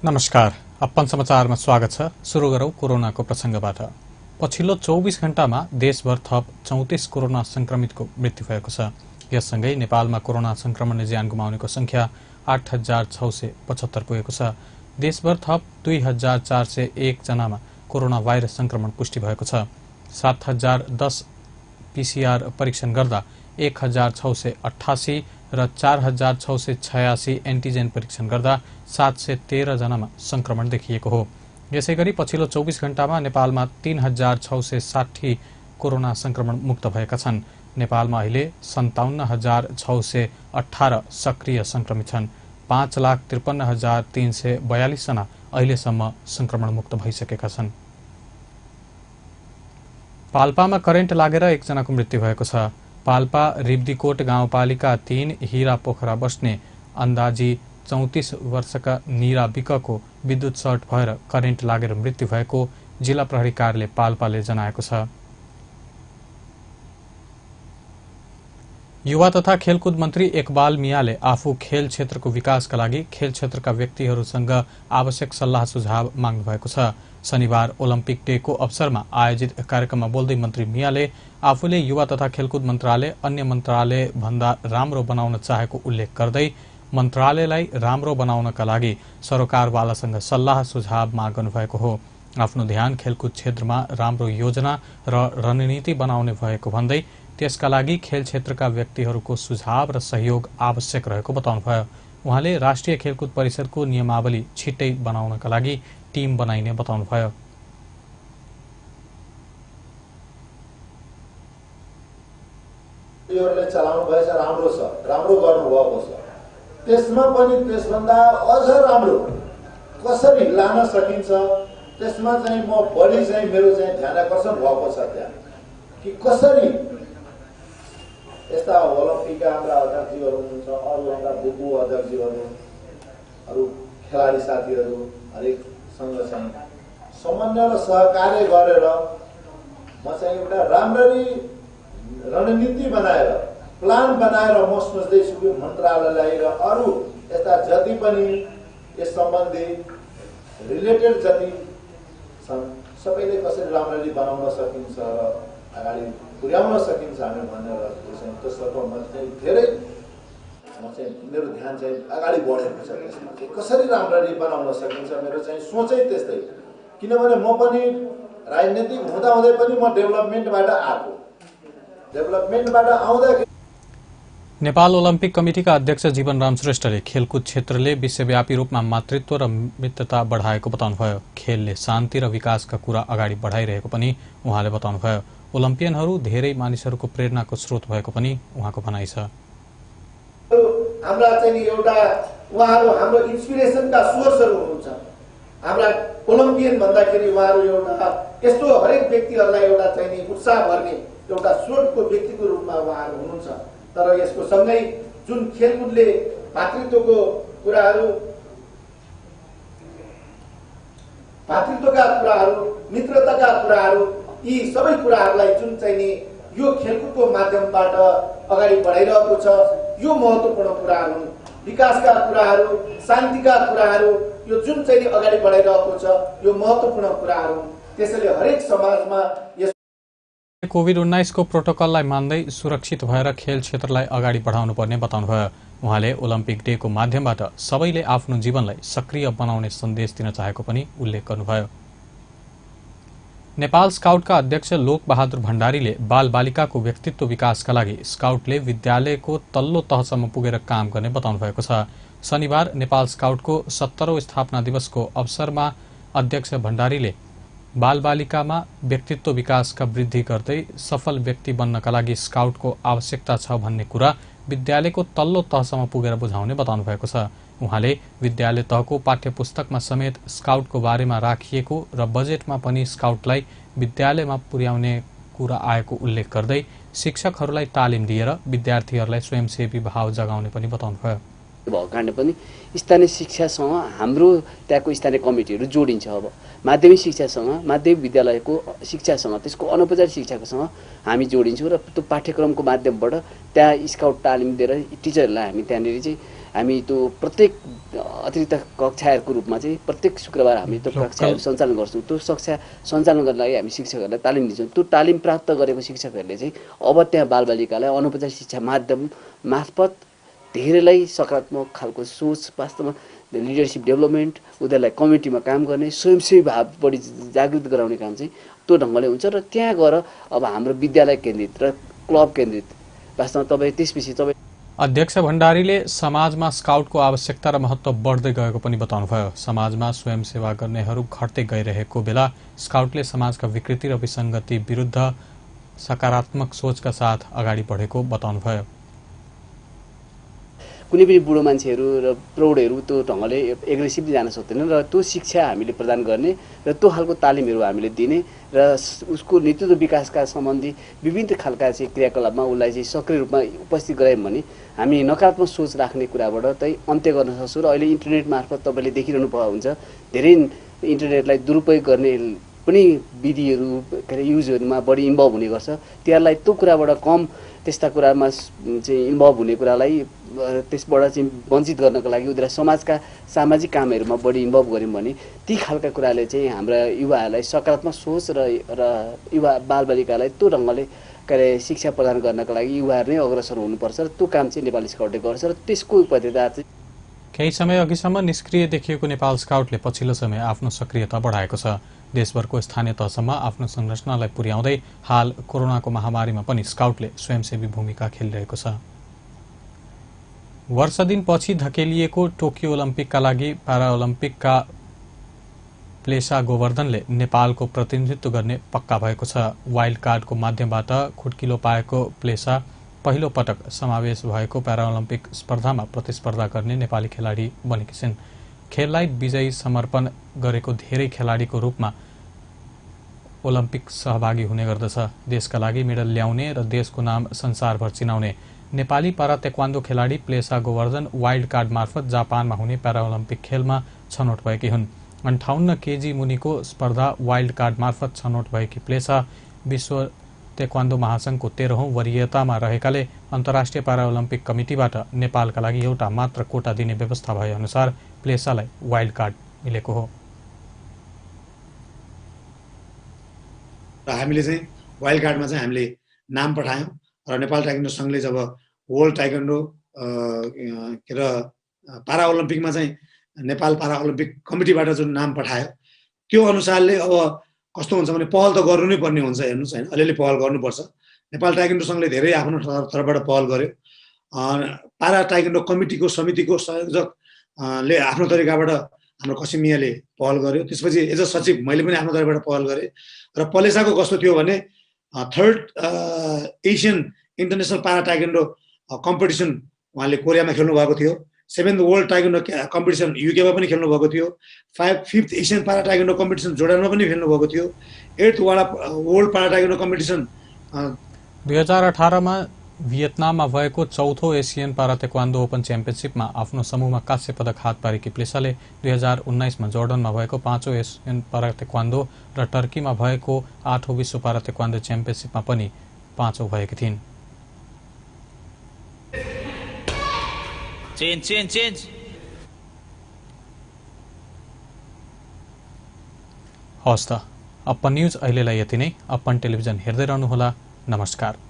नमस्कार, अपन समाचारमा स्वागत छ। सुरु गरौं कोरोनाको प्रसंगबाट। पछिल्लो 24 घण्टामा देशभर थप 34 कोरोना संक्रमितको मृत्यु भएको छ। यससँगै नेपालमा कोरोना संक्रमणले ज्यान गुमाउनेको संख्या 8675 पुगेको छ। देशभर थप 2401 जनामा कोरोना भाइरस संक्रमण पुष्टि भएको छ। 7010 पीसीआर परीक्षण गर्दा 1688 र 4686 एन्टिजेन परीक्षण गर्दा 713 जनामा संक्रमण देखिएको हो। यसैगरी पछिल्लो 24 घण्टामा नेपालमा 3660 कोरोना संक्रमण मुक्त भएका छन्। नेपालमा अहिले 57618 सक्रिय संक्रमित छन्। 5,53,342 जना अहिलेसम्म संक्रमण मुक्त भइसकेका छन्। पाल्पामा करेन्ट लागेर एकजनाको मृत्यु भएको छ। पाल्पा रिब्दीकोट गाउँपालिका 3 हीरा पोखरा बस्ने अन्दाजी 34 वर्षका निरा विकको विद्युत सर्ट भएर करेन्ट लागेर मृत्यु भएको जिल्ला प्रहरी कार्यालय पाल्पाले जनाएको छ। युवा तथा खेलकुद मन्त्री इकबाल मियाले आफू खेल क्षेत्रको विकासका लागि खेल क्षेत्रका व्यक्तिहरूसँग आवश्यक सल्लाह सुझाव माग्नु भएको छ। शनिबार ओलम्पिक डेको अवसरमा आयोजित कार्यक्रममा बोल्दै मन्त्री मियाले आफूले युवा तथा खेलकुद मन्त्रालय अन्य मन्त्रालय भन्दा राम्रो बनाउन चाहेको उल्लेख गर्दै मन्त्रालयलाई राम्रो बनाउनका लागि सरकारवालासँग सल्लाह सुझाव माग्नु भएको हो। आफ्नो ध्यान खेलकुद क्षेत्रमा राम्रो योजना र रणनीति बनाउने भएको भन्दै त्यसका लागि खेल क्षेत्रका व्यक्तिहरूको सुझाव र सहयोग आवश्यक रहेको बताउनुभयो। उहाँले राष्ट्रिय खेलकुद परिषदको नियमावली छिट्टै बनाउनका लागि टिम बनाइने बताउनुभयो। चलाउनु भएछ, राम्रो छ, राम्रो गर्नुभएको छ। त्यसमा पनि त्यसभन्दा अझ राम्रो कसरी लान सकिन्छ त्यसमा चाहिँ म बढी चाहिँ मेरो चाहिँ ध्यानाकर्षण भएको छ त्यहाँ कि कसरी यस्ता ओलम्पिकका हाम्रा अध्यक्षजीहरू हुनुहुन्छ, अरू हाम्रा बुबु अध्यक्षजीहरू, अरू खेलाडी साथीहरू हरेकसँग चाहिँ समन्वय र सहकार्य गरेर म चाहिँ एउटा राम्ररी रणनीति बनाएर प्लान बनाएर म सोच्दैछु कि मन्त्रालयलाई र अरू यस्ता जति पनि यस सम्बन्धी रिलेटेड जति छन् सबैले कसरी राम्ररी बनाउन सकिन्छ र अगाडि पुर्याउन सकिन्छ हामी भनेर त्यसतर्फ म चाहिँ धेरै मेरो ध्यान चाहिँ अगाडि बढेको छ। त्यसमा चाहिँ कसरी राम्ररी बनाउन सकिन्छ मेरो चाहिँ सोचै त्यस्तै। किनभने म पनि राजनीतिक हुँदाहुँदै पनि म डेभलपमेन्टबाट आएको। डेभलपमेन्टबाट आउँदाखेरि नेपाल ओलम्पिक कमिटिका अध्यक्ष जीवनराम श्रेष्ठले खेलकुद क्षेत्रले विश्वव्यापी रूपमा मातृत्व र मित्रता बढाएको बताउनुभयो। खेलले शान्ति र विकासका कुरा अगाडि बढाइरहेको पनि उहाँले बताउनुभयो। ओलम्पियनहरू धेरै मानिसहरूको प्रेरणाको स्रोत भएको पनि उहाँको भनाइ छ। हाम्रा चाहिँ एउटा उहाँहरू हाम्रो इन्स्पिरेसनका सोर्सहरू हुनुहुन्छ। हाम्रा ओलम्पियन भन्दाखेरि उहाँहरू एउटा यस्तो हरेक व्यक्तिहरूलाई एउटा चाहिँ उत्साह भर्ने एउटा स्रोतको व्यक्तिको रूपमा उहाँहरू हुनुहुन्छ। तर यसको सँगै जुन खेलकुदले भातृत्वको कुराहरू, मित्रताका कुराहरू, यी सबै कुराहरूलाई जुन चाहिँ नि यो खेलकुदको माध्यमबाट अगाडि बढाइरहेको छ, यो महत्त्वपूर्ण कुराहरू हुन्। विकासका कुराहरू, शान्तिका कुराहरू, यो जुन चाहिँ अगाडि बढाइरहेको छ यो महत्त्वपूर्ण कुराहरू हुन्। त्यसैले हरेक समाजमा यस कोभिड-19 को प्रोटोकललाई मान्दै सुरक्षित भएर खेल क्षेत्रलाई अगाडि बढाउनु पर्ने बताउनुभयो। उहाँले ओलम्पिक डेको माध्यमबाट सबैले आफ्नो जीवनलाई सक्रिय बनाउने सन्देश दिन चाहेको पनि उल्लेख गर्नुभयो। नेपाल स्काउटका अध्यक्ष लोक बहादुर भण्डारीले बालबालिकाको व्यक्तित्व विकासका लागि स्काउटले विद्यालयको तल्लो तहसम्म पुगेर काम गर्ने बताउनु भएको छ। शनिबार नेपाल स्काउटको 70औं स्थापना दिवसको अवसरमा अध्यक्ष भण्डारीले बालबालिकामा व्यक्तित्व विकासका वृद्धि गर्दै सफल व्यक्ति बन्नका लागि स्काउटको आवश्यकता छ भन्ने कुरा विद्यालयको तल्लो तहसम्म पुगेर बुझाउने बताउनु भएको छ। उहाँले विद्यालय तहको पाठ्यपुस्तकमा समेत स्काउटको बारेमा राखिएको र बजेटमा पनि स्काउटलाई विद्यालयमा पुर्याउने कुरा आएको उल्लेख गर्दै शिक्षकहरूलाई तालिम दिएर विद्यार्थीहरूलाई स्वयंसेवी भाव जगाउने पनि बताउनुभयो। भएको कारणले पनि स्थानीय शिक्षासँग हाम्रो त्यहाँको स्थानीय कमिटीहरू जोडिन्छ। अब माध्यमिक शिक्षासँग, माध्यमिक विद्यालयको शिक्षासँग, त्यसको अनौपचारिक शिक्षासँग हामी जोडिन्छौँ र त्यो पाठ्यक्रमको माध्यमबाट त्यहाँ स्काउट तालिम दिएर टिचरहरूलाई हामी त्यहाँनिर चाहिँ हामी त्यो प्रत्येक अतिरिक्त कक्षाहरूको रूपमा चाहिँ प्रत्येक शुक्रबार हामी त्यो कक्षाहरू सञ्चालन गर्छौँ। त्यो कक्षा सञ्चालन गर्नलाई हामी शिक्षकहरूलाई तालिम दिन्छौँ। त्यो तालिम प्राप्त गरेको शिक्षकहरूले चाहिँ अब त्यहाँ बालबालिकालाई अनौपचारिक शिक्षा माध्यम मार्फत धेरैलाई सकारात्मक खालको सोच, वास्तवमा लिडरसिप डेभलपमेन्ट, उनीहरूलाई कमिटीमा काम गर्ने, स्वयंसेवी भाव बढी जागृत गराउने काम चाहिँ त्यो ढङ्गले हुन्छ। र त्यहाँ गएर अब हाम्रो विद्यालय केन्द्रित र क्लब केन्द्रित वास्तवमा तपाईँ त्यसपछि तपाईँ अध्यक्ष भण्डारीले समाजमा स्काउटको आवश्यकता र महत्त्व बढ्दै गएको पनि बताउनुभयो। समाजमा स्वयंसेवा गर्नेहरू घट्दै गइरहेको बेला स्काउटले समाजका विकृति र विसङ्गति विरुद्ध सकारात्मक सोचका साथ अगाडि बढेको बताउनुभयो। कुनै पनि बुढो मान्छेहरू र प्रौढहरू त्यो ढङ्गले एग्रेसिभली जान सक्दैनन् र त्यो शिक्षा हामीले प्रदान गर्ने र त्यो खालको तालिमहरू हामीले दिने र उसको नेतृत्व विकासका सम्बन्धी विभिन्न खालका चाहिँ क्रियाकलापमा उसलाई चाहिँ सक्रिय रूपमा उपस्थित गरायौँ भने हामी नकारात्मक सोच राख्ने कुराबाट चाहिँ अन्त्य गर्न सक्छौँ। र अहिले इन्टरनेट मार्फत तपाईँले देखिरहनु भएको हुन्छ, धेरै इन्टरनेटलाई दुरुपयोग गर्ने पनि विधिहरू के अरे युजहरूमा बढी इन्भल्भ हुने गर्छ। त्यसलाई त्यो कुराबाट कम त्यस्ता कुरामा चाहिँ इन्भल्भ हुने कुरालाई त्यसबाट चाहिँ वञ्चित गर्नको लागि उनीहरूलाई समाजका सामाजिक कामहरूमा बढी इन्भल्भ गऱ्यौँ भने ती खालका कुराले चाहिँ हाम्रा युवाहरूलाई सकारात्मक सोच र युवा बालबालिकालाई त्यो ढङ्गले के अरे शिक्षा प्रदान गर्नको लागि युवाहरू नै अग्रसर हुनुपर्छ र त्यो काम चाहिँ नेपाली स्काउटले गर्छ र त्यसको उपत्यता चाहिँ केही समय अघिसम्म निष्क्रिय देखिएको नेपाल स्काउटले पछिल्लो समय आफ्नो सक्रियता बढाएको छ। देशभरको स्थानीय तहसम्म आफ्नो संरचनालाई पुर्याउँदै हाल कोरोनाको महामारीमा पनि स्काउटले स्वयंसेवी भूमिका खेलिरहेको छ। वर्ष दिनपछि धकेलिएको टोकियो ओलम्पिकका लागि प्याराओलम्पिकका प्लेसा गोवर्धनले नेपालको प्रतिनिधित्व गर्ने पक्का भएको छ। वाइल्ड कार्डको माध्यमबाट खुड्किलो पाएको प्लेसा पहिलो पटक समावेश भएको प्याराओलम्पिक स्पर्धामा प्रतिस्पर्धा गर्ने नेपाली खेलाडी बनेकी छिन्। खेललाई विजयी समर्पण गरेको धेरै खेलाडीको रूपमा ओलम्पिक सहभागी हुने गर्दछ। देशका लागि मेडल ल्याउने र देशको नाम संसारभर चिनाउने नेपाली पारा ताइक्वान्डो खेलाडी प्लेसा गोवर्धन वाइल्ड कार्ड मार्फत जापानमा हुने प्याराओलम्पिक खेलमा छनौट भएकी हुन्। 58 केजी मुनिको स्पर्धा वाइल्ड कार्ड मार्फत छनौट भएकी प्लेसा विश्व ताइक्वान्डो महासंघको 13औं वरियतामा रहेकाले अन्तर्राष्ट्रिय प्याराओलम्पिक कमिटीबाट नेपालका लागि एउटा मात्र कोटा दिने व्यवस्था भए अनुसार प्लेसालाई वाइल्ड कार्ड मिलेको हो। हामीले चाहिँ वाइल्ड कार्डमा चाहिँ हामीले नाम पठायौँ र नेपाल ताइक्वान्डो संघले जब वर्ल्ड ताइक्वान्डो के र प्याराओलम्पिकमा चाहिँ नेपाल प्याराओलम्पिक कमिटीबाट जुन नाम पठायो त्यो अनुसारले अब कस्तो हुन्छ भने पहल त गर्नु नै पर्ने हुन्छ। हेर्नुहोस् होइन, अलिअलि पहल गर्नुपर्छ। नेपाल ताइक्वान्डो संघले धेरै आफ्नो तर्फबाट पहल गर्यो। पारा ताइक्वान्डो कमिटीको समितिको संयोजकले आफ्नो तरिकाबाट हाम्रो कसिम मियाले पहल गर्यो। त्यसपछि एज अ सचिव मैले पनि आफ्नो तर्फबाट पहल गरेँ र प्लेसाको कस्तो थियो भने 3rd एसियन इन्टरनेसनल पारा ताइक्वान्डो कम्पिटिसन उहाँले कोरियामा खेल्नु भएको थियो। 7th वर्ल्ड ताइक्वान्डो कम्पिटिसन युकेमा पनि खेल्नु भएको थियो। 5th एसियन पारा ताइक्वान्डो कम्पिटिसन जोर्डनमा पनि खेल्नु भएको थियो। 8th वर्ल्ड पारा ताइक्वान्डो कम्पिटिसन 2018 मा भियतनाममा भएको 4थो एसियन पारा ताइक्वान्डो ओपन च्याम्पियनसिपमा आफ्नो समूहमा काँस्य पदक हात पारेकी प्लेसाले 2019 मा जोर्डनमा भएको 5औं एसियन पारा ताइक्वान्डो र टर्कीमा भएको 8औं विश्व पारा ताइक्वान्डो च्याम्पियनसिपमा पनि 5औं भएकी थिइन्। चेन्ज हवस् त, अपन न्यूज अहिलेलाई यति नै। अपन टेलिभिजन हेर्दै रहनुहोला। नमस्कार।